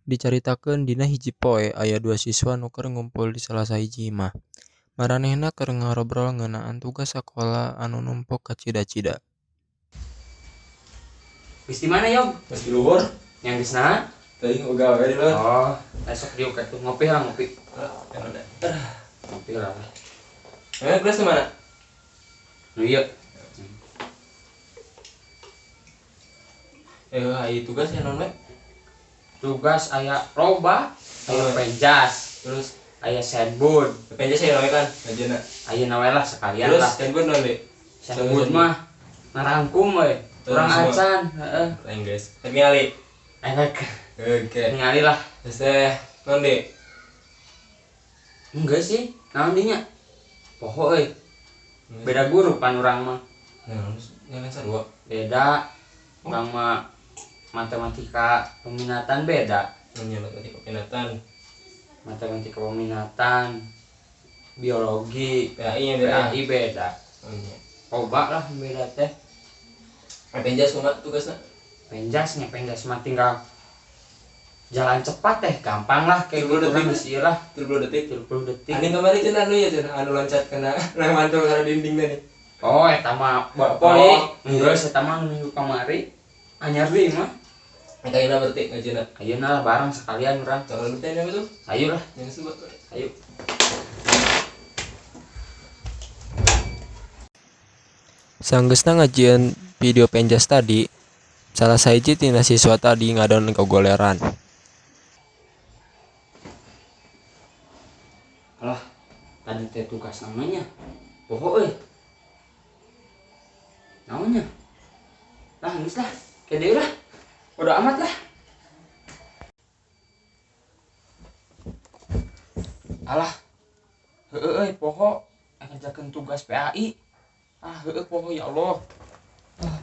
Dicaritakeun dina hiji poe aya dua siswa nu keur ngumpul di salah sahiji imah. Maranehna keur ngarobrol ngeunaan tugas sakola anu numpuk kacida-cida. Geus di mana, Yog? Geus di luhur. Yang geus naha? Teuing uga we di luhur. Oh, esok diuk atuh ngopi lah ngopi. Ngopi lah. Eh, kelas di mana? Nu ieu. Eh, aya tugas ya non we? Tugas aya loba, aya penjas, Terus aya senbud. Penjas aya we kan ngajena. Ayeuna we lah sekalian Terus lah. Senbud non we? Senbud mah ngarangkum we. Urang acan, heeh. Lain guys. Ningali. Efek. Oke. Ningali lah. Terus teh non de? Enggak sih, naon dinya? Poho euy. Beda guru pan urang mah. Nah, yang sarua. Beda. Urang mah matematika peminatan beda. Nanya matematika peminatan. Matematika peminatan, biologi, PAI nya beda. PAI beda. Oh iya. Loba lah beda teh. Penjas kumaha tugasna? Penjasnya penjas mah tinggal jalan cepat teh gampang lah kayak 30 detik. geus ieu lah. 30 detik. 30 detik. Anu kamari cenah anu ya cenah anu loncat kena mantul kana dinding tadi. Oh, eta mah voli. Geus eta mah minggu kamari. Anyar deui mah. Eta ayeuna berarti ngajena. Ayeuna lah bareng sekalian urang. Jangan lupa ini apa tuh? Ayo lah. Yang sebut. Ayo. Sanggeusna ngajieun video penjas tadi, salah sahiji tina siswa tadi ngadon gogoleran. Alah, tadi teh tugas namanya. Poho euy. Naonnya? Lah geus lah, ke deui lah. Bodo amat lah. Alah. Heueuh euy poho ngerjakeun tugas PAI. Ah heueuh poho ya Allah.